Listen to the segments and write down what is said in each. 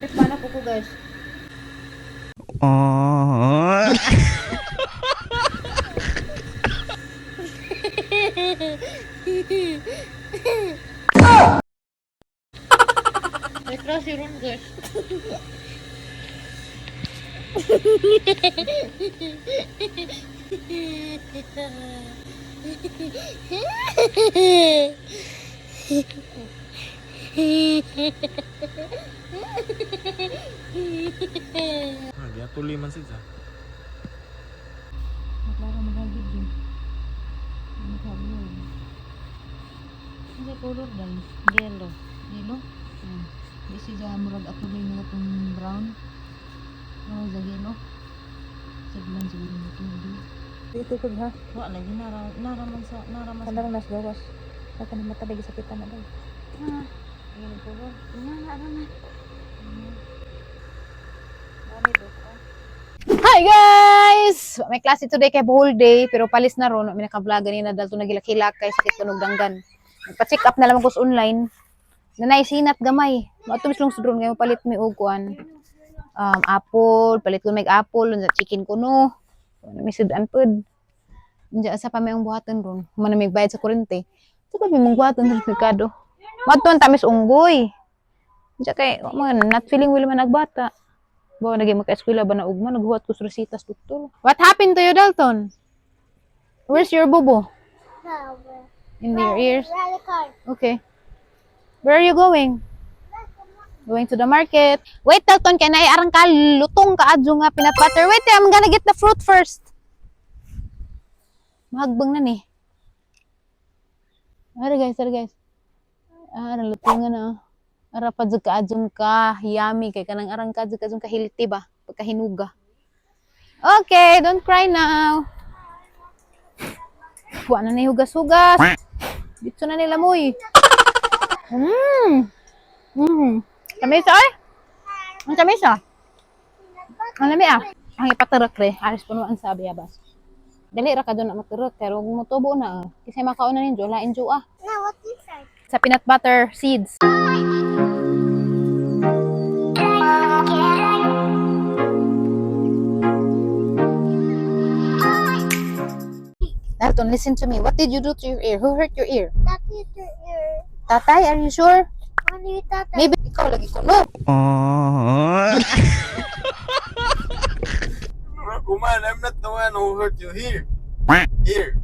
Paano ko, guys? Aww. May klase ron, guys. Ah, giatuli man siya. Maklaro magagid. Ano ka yun? Ano color dahil? Yellow. Yellow? Di siya murag ako rin nga itong brown. Oh, sa yellow. Saglan siguro mo itong blue. Dito ko ha. Wa lagi nara nara man sa nara man sa. Kanang nas gawas. Kaya na mata lagi sakitan na daw. Ah, yun ang color. Nga na ara na. Hi guys! May klase today kay whole day pero palis na ron. May naka-vlog ganina dahil to nagilak-hilak kay sakit tunog danggan. Nagpa-check up na lamang ko sa online. Nanay sinat gamay. Maato mislong sudron ngayon palit mi og kuan. Apple, palit ko may apple, unsa chicken kuno. Ano may sudan pod. Unsa sa pa may ang buhaton ron. Human na may bayad sa kurente. Sa pa may mong buhaton sa merkado. Maato ang tamis unggoy. Unsa kay mga not feeling well man agbata. Ba naging maka-eskwela ba na ugma naghuwat ko sa resitas doktor. What happened to you, Dalton? Where's your bubo? In your ears? Okay. Where are you going? Going to the market. Wait, Dalton, kay naay arang ka lutong ka adyo nga peanut butter. Wait, I'm gonna get the fruit first. Mahagbang na ni. Ara guys, ara guys. Ara lutong nga na. Oh. Ara pa jud ka adjong ka yummy kay kanang arang ka jud ka adjong ka healthy ba pagkahinuga. Okay, don't cry now. Wa na ni hugas-hugas. Dito na nila moy. Tamis ay. Ang tamis ah. Ang lami ah. Ang ipatarak re, aris puno ang sabi abas. Dali ra ka doon na matarak pero kung motubo na ah. Kasi makaon na ninyo, lain jo ah. Now what's inside? Sa peanut butter seeds. Dalton, listen to me. What did you do to your ear? Who hurt your ear? That is your ear. Tatay, are you sure? Only that. Maybe ikaw lagi ko. No. Aww. Kuman, I'm not the one who hurt you here. Here.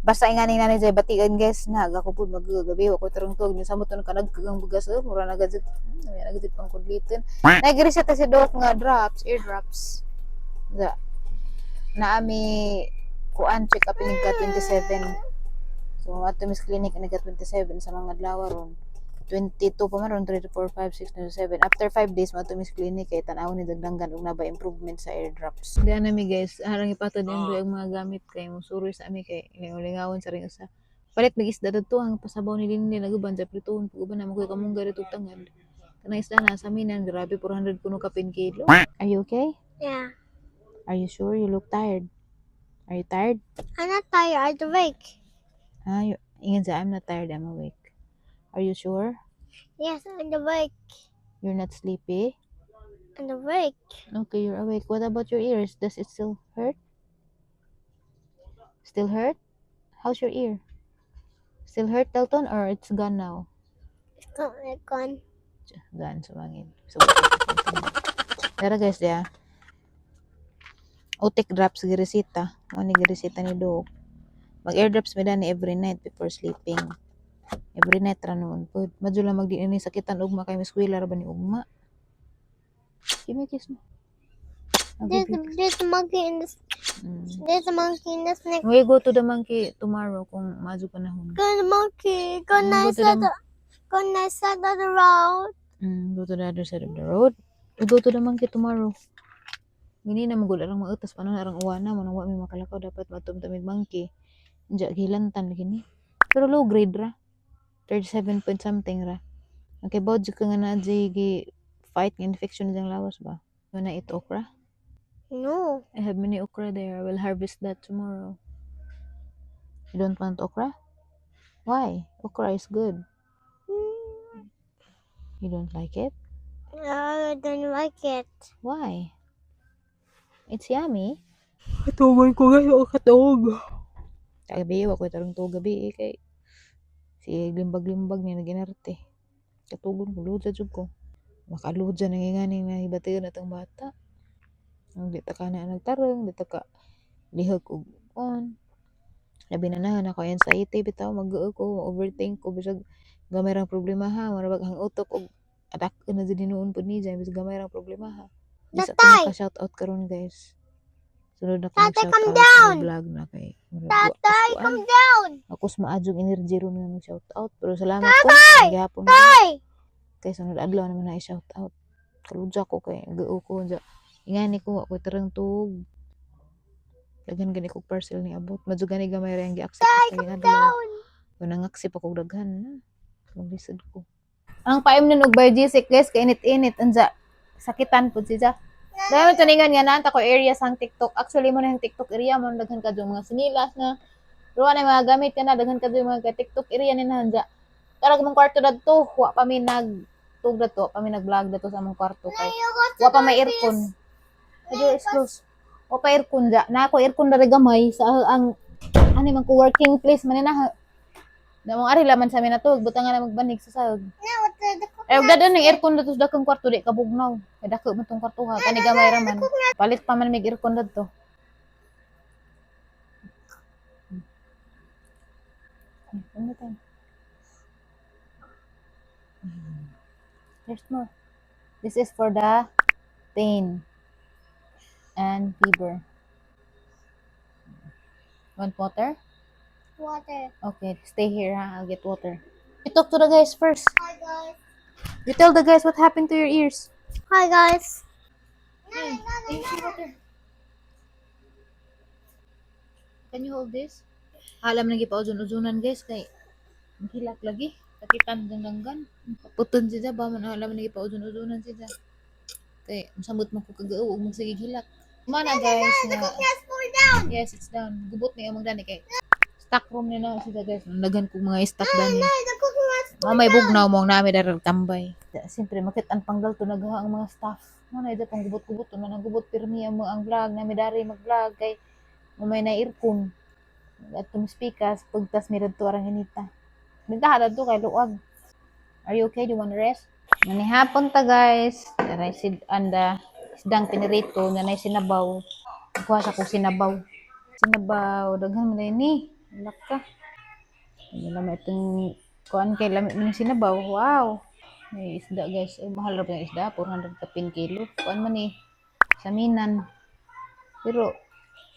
Basta nga ni nanay jay batian guys, nag ako pud magagabi ako tarong tuog ni samot ka nagkagang bugas oh, mura na gajud. Na gajud pang kudliton. Nagreseta si doc nga drops, ear drops. Da. Naami kuan check up inig ka 27. So ato mis clinic inig ka 27 sa mga adlaw ron. 22 pa man ron, 3, 4, 5, 6, 7. After 5 days, mato mis clinic kay tan-awon ni dagdanggan ug na ba improvement sa ear drops. Di na mi guys, harang ipatod yung ang mga gamit kay mo suroy sa ami kay lingaw-lingawon sa ring usa. Palit mig isda dadto ang pasabaw ni Lindy naguban sa prituhon pag uban na mo koy kamungga dito tangad. Kanang isda na sa minan grabe 400 kuno kapin kilo. Are you okay? Yeah. Are you sure you look tired? Are you tired? I'm not tired. I'm awake. Ah, you, ingan sa I'm not tired, I'm awake. Are you sure? Yes, I'm awake. You're not sleepy? I'm awake. Okay, you're awake. What about your ears? Does it still hurt? Still hurt? How's your ear? Still hurt, Dalton, or it's gone now? It's not like gone. Gone, sumangin. So, pero guys, yeah. Otic drops giresita. Mo ni giresita ni Doc. Mag ear drops mi dani every night before sleeping. Every night ra noon pud. Madyo lang magdiin ni sakitan ugma kay miskwela ra ba ni ugma. Give me a kiss no. I'll give you- There's a monkey in this. There's a monkey in the snake. We go to the monkey tomorrow kung mazo panahon. Go to the monkey. Go nice Go to side. Go nice side of the road. Go to the other side of the road. We go to the monkey tomorrow. Gini na magul arang mautas paano na arang uwana mo nang wa mi makalakaw dapat matumtamig monkey. Diya gilantan gini. Pero low grade ra. 37 point something ra. Okay, bod ka nga na di gi fight ng infection diyang lawas ba? You wanna eat okra? No. I have many okra there. I will harvest that tomorrow. You don't want okra? Why? Okra is good. You don't like it? I don't like it. Why? It's yummy. Katugon ko guys, ako katog. Kagabi, wa ko tarong tuog gabi eh, kay si limbag-limbag niya naginarte. Katugon ko, luhod sa jud ko. Makaluhod siya nanginganing na hibatayon atong bata. Ang di ta ka na nagtarong, di ta ka lihok og on. Labi na na ako anxiety bitaw, mag ko, overthink ko bisag gamay rang problema ha, mura bag ang utok og atak na jud hinuon pud ni dyan bisag gamay rang problema ha. Di sa ko Tatay! maka-shout out karon, guys. Sunod na ko Tatay, mag-shout come out down! sa vlog na kay murag Tatay, come down! ako sa maadyong energy ron nga mag-shout out, pero salamat ko gihapon. Tatay! Kay sunod adlaw naman na i-shout out. Kaludya ko kay gao ko dya. Ingani ko ako tarang tuog. Daghan gani kog parcel ni abot. Madyo gani gamay ra ang gi-accept sa adlaw. Down! Kung nangaksip ako daghan na. Kung lisod ko. Ang paimnon og Biogesic, guys, kay init-init unsa sakitan pud siya. Dahil tuningan nga naanta ko area sang TikTok. Actually mo na yung TikTok area mo, daghan ka mga sinilas na. Pero na mga gamit ka na daghan ka mga ka TikTok area ni nanja. Tara mong kwarto dadto, wa pa mi nag tug dadto, pa mi nag-vlog dadto sa among kwarto kay wa pa may aircon. The door is closed. Wa pa aircon da. Na ako aircon diri gamay sa ang ani man ko working place man ni na. Na mong ari laman sa amin na to, butangan na magbanig sa sahog. No, the Eh, ug dadon ng aircon dito sa dakong kwarto, di kabugnaw. Kay dako man tong kwarto ha, kani gamay ra man. Palit pa man mig aircon dadto. Ano tayo? There's more. This is for the pain and fever. Want water? Water. Okay, stay here ha. I'll get water. You talk to the guys first. Hi, guys. You tell the guys what happened to your ears. Hi, guys. Hey, you water. Can you hold this? Alam lagi pa uzun-uzunan, guys, kay ang hilak lagi. Sakitan dangdanggan. Puton siya ba man, alam lagi pa uzun-uzunan siya. Kay samot mo ko kagao ug magsige hilak. Mana guys nga Yes, fall down. Yes, it's down. Gubot ni among dani kay stock room ni na siya, guys. Daghan kong mga stock dani. No, the coconut. Mga may bugnaw mo ang nami dara tambay. Siyempre makit ang panggal to nagha ang mga staff. Mo na ida pang gubot-gubot to man ang gubot pirmi ang mga ang vlog nami dari mag-vlog kay mamay na aircon. At tumispikas pagtas mi radto arang inita. Bintaha dadto kay luag. Are you okay? Do you wanna rest? Manihapon ta, guys. Naray sid anda isdang pinirito, nanay sinabaw. Kuha sa ko sinabaw. Sinabaw daghan man ni. Laka. Ano naman itong kuan kay lami man yung sinabaw. Wow. May isda, guys. Ay, mahal ra ba yung isda? 400 kapin kilo. Kuan man ni. Saminan. Pero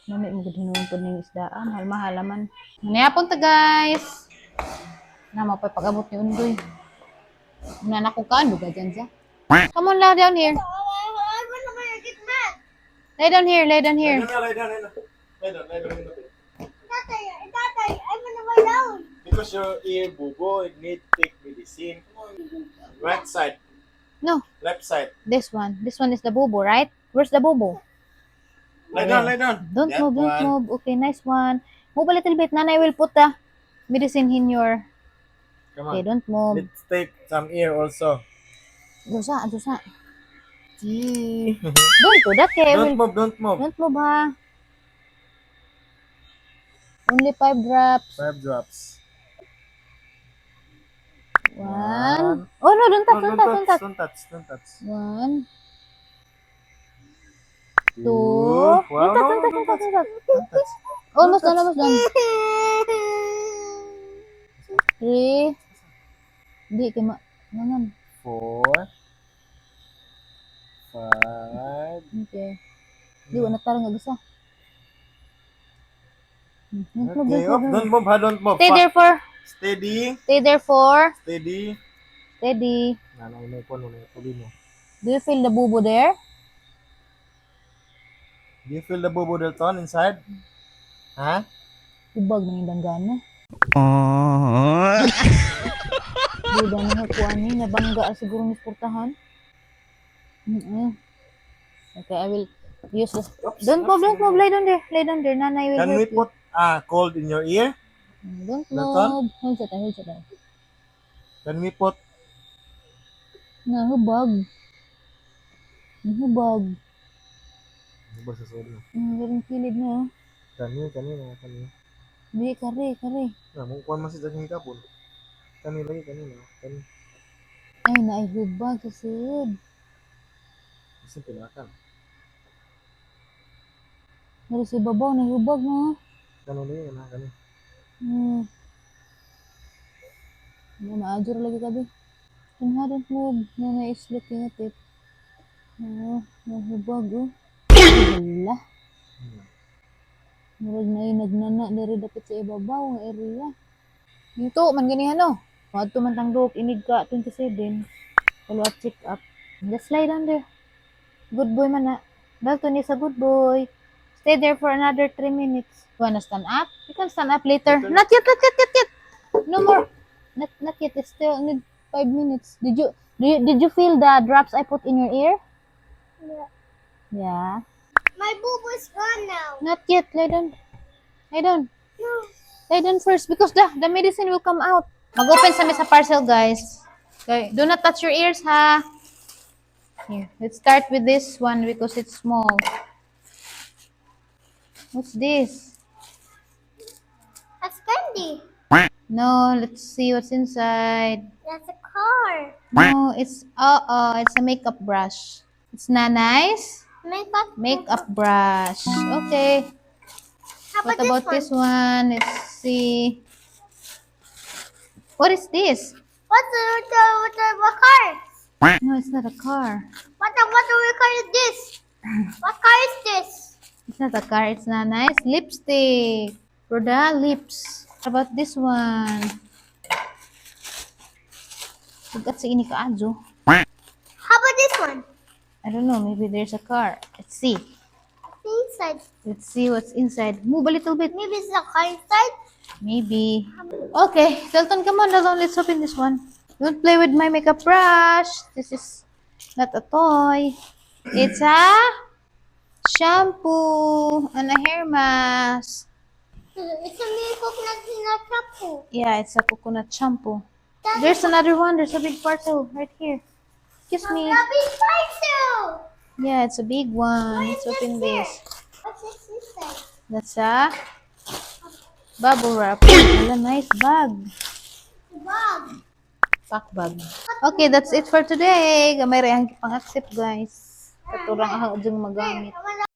nami mo gud hinuon pod ning isda. Ah, mahal mahal man. Manihapon ta, guys. Na mapay pag-abot ni Undoy. Una na ko kaan duga dyan siya. Come on, lie down here. Oh, I wanna get mad. Lie down here, lie down here. Lay down, lay down, lay down. Lay down, lay down in the bed. Tatay, tatay, I wanna lie down. Because your ear bubo, it need take medicine. Right side, No, left side. This one. This one is the bubo, right? Where's the bubo? Lay down, lay down. Don't That move, don't one. move. Okay, nice one. Move a little bit. Nanay will put the medicine in your. Come Okay, on. don't move. Let's take some ear also. Dusa, dusa. Gee. Don't do that, kay I Don't will. move, don't move. Don't move, ha. Only five drops. Five drops. One. Oh no, don't touch, No, don't touch, don't touch. Don't touch, don't touch. One, Two. two. Wow, Don't touch, no, don't touch, don't don't touch. touch, don't touch. Don't touch. Almost done, almost done. Three. Hindi, kay ma... Nangan. Four. Five. Okay. Di, wala tarang nga gusto. Don't move, Okay, don't up. move. Don't move, ha, don't move. Stay there for, Steady. Stay there for, Steady. Steady. Nanay may kono na tuloy mo. Do you feel the bubo there? Do you feel the bubo Dalton inside? Ha? Ubag na yung danggana. Di ba na kuha ni, nabangga siguro ni sportahan. Okay, I will use this. Oops, Don't move, oops. don't move. Lie down there. Lie down there. Nanay will Can we help you. put cold in your ear? Don't Dalton? move. Hold siya tayo, hold siya tayo. Can we put Nahubag. Hubag. Ba sa sulod na. Ganun kilid na, oh. Kani, kani, na kani. Di, kare, kare. Na, mo kuan man si daging kapon. Kani lagi kani na. Kani. Ay, naay hubag sa sulod. Bisan pinakan. Pero sa ibabaw, nahubag no. Kani lagi na kani. Ano, maadjur lagi kabi. And don't move. Nana is looking at it. Oh, nahubag oh. Wala. Murag na nagnana diri dapit sa ibabaw ang area. Dito man ganihan no. Adto man tang duok inig ka 27. Follow up, check up. Just lie down there. Good boy man na. Dalton is a good boy. Stay there for another 3 minutes. Wanna stand up? You can stand up later. Not yet, not yet, not yet. No more. Not yet. It's still need 5 minutes. Did you feel the drops I put in your ear? Yeah. Yeah. My boo is gone now. Not yet. Lie down. Lie down. No. Lie down first because the medicine will come out. Mag-open sa mi sa parcel, guys. Okay. Do not touch your ears, ha? Here. Let's start with this one because it's small. What's this? That's candy. No, let's see what's inside. That's a car. No, it's a makeup brush. It's not nice. Makeup. Makeup brush. Okay. How What about about this this one? Let's see. What is this? one? What's the car? No, it's not a car. What car is this? What car is this? It's not a car. It's not nice. Lipstick for the lips. How about this one? Bugat sa ini kaadyo. How about this one? I don't know. Maybe there's a car. Let's see. Inside. Let's see what's inside. Move a little bit. Maybe it's a car inside. Maybe. Okay, Dalton, come on, Dalton. Let's open this one. Don't play with my makeup brush. This is not a toy. It's a shampoo and a hair mask. It's a mini coconut in a shampoo. Yeah, it's a coconut shampoo. There's another one. There's a big parcel right here. Excuse me. A big parcel. Yeah, it's a big one. Let's open this. What's this inside? That's a bubble wrap. Wala, nice bag. Bug. Pack bag. Okay, that's it for today. Gamay ra ang pang-accept, guys. Katurang ako diyang magamit. I wanna